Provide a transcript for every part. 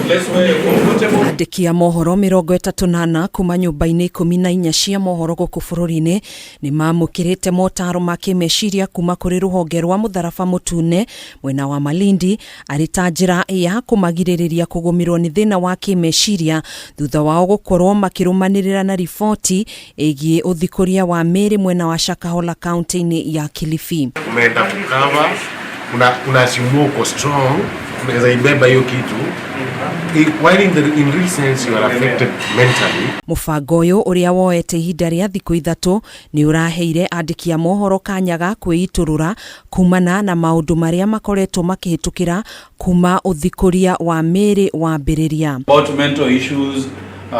Place where you're comfortable. Andĩki a mohoro 34 kuma nyũmba-inĩ 14 cia mohoro gũkũ bũrũri-inĩ nĩ mamũkĩrĩte motaro ma kĩmeciria kuma kũrĩ rũhonge rwa mũtharaba mũtune mwena wa Malindi arĩ ta njĩra ya kũmagirĩrĩria kũgũmĩrwo nĩ thĩna wa kĩmeciria thutha wao gũkorwo makĩrũmanĩrĩra na riboti ĩgiĩ ũthikũria wa mĩĩrĩ mwena wa Shakahola kaunti-inĩ ya Kilifi. Umeenda kucover, una assume uko strong, unaweza ibeba hiyo kitu, while in real sense you are affected mentally. Mũbango ũyũ ũrĩa woete ihinda rĩa thikũ 3 nĩ ũraheire andĩki a mohoro kanya ga kwĩitũrũra kumana na maũndũ marĩa makoretwo makĩhĩtũkĩra kuma ũthikũria wa mĩĩrĩ wambĩrĩria. About mental issues,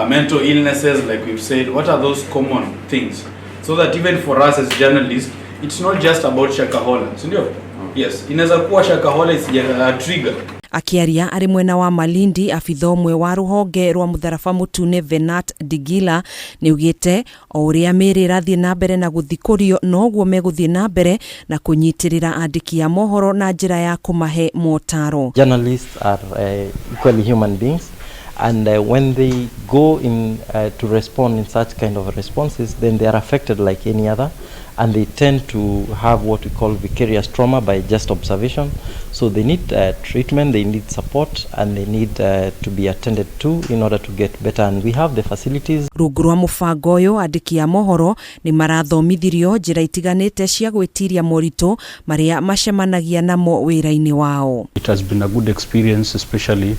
mental illnesses, like we've said, what are those common things? So that even for us as journalists, it's not just about Shakahola, si ndio? Yes, inaweza kuwa Shakahola is a trigger. Akĩaria arĩ mwena wa Malindi, abitha ũmwe wa rũhonge rwa mũtharaba mũtune Venat Digila nĩ augĩte o ũrĩa mĩĩrĩ ĩrathiĩ na mbere na gũthikũrio noguo megũthiĩ na mbere na kũnyitĩrĩra andĩki a mohoro na njĩra ya kũmahe motaro. Journalists are equally human beings, and when they go in to respond in such kind of responses, then they are affected like any other, and they tend to have what we call vicarious trauma by just observation. So they need treatment, they need support, and they need to be attended to in order to get better, and we have the facilities. Rungu rwa mũbango ũyũ, andĩki a mohoro nĩ marathomithirio njĩra itiganĩte cia gwĩtiria moritũ marĩa macemanagia namo wĩra-inĩ wao. It has been a good experience, especially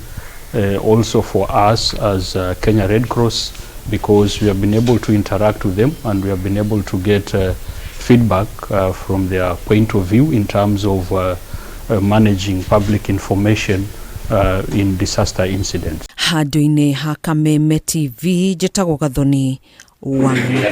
also for us as Kenya Red Cross, because we have been able to interact with them and we have been able to get feedback from their point of view in terms of managing public information in disaster incidents. Handũ-inĩ ha Kameme TV, njĩtagwo Gathoni Wang'ang'a.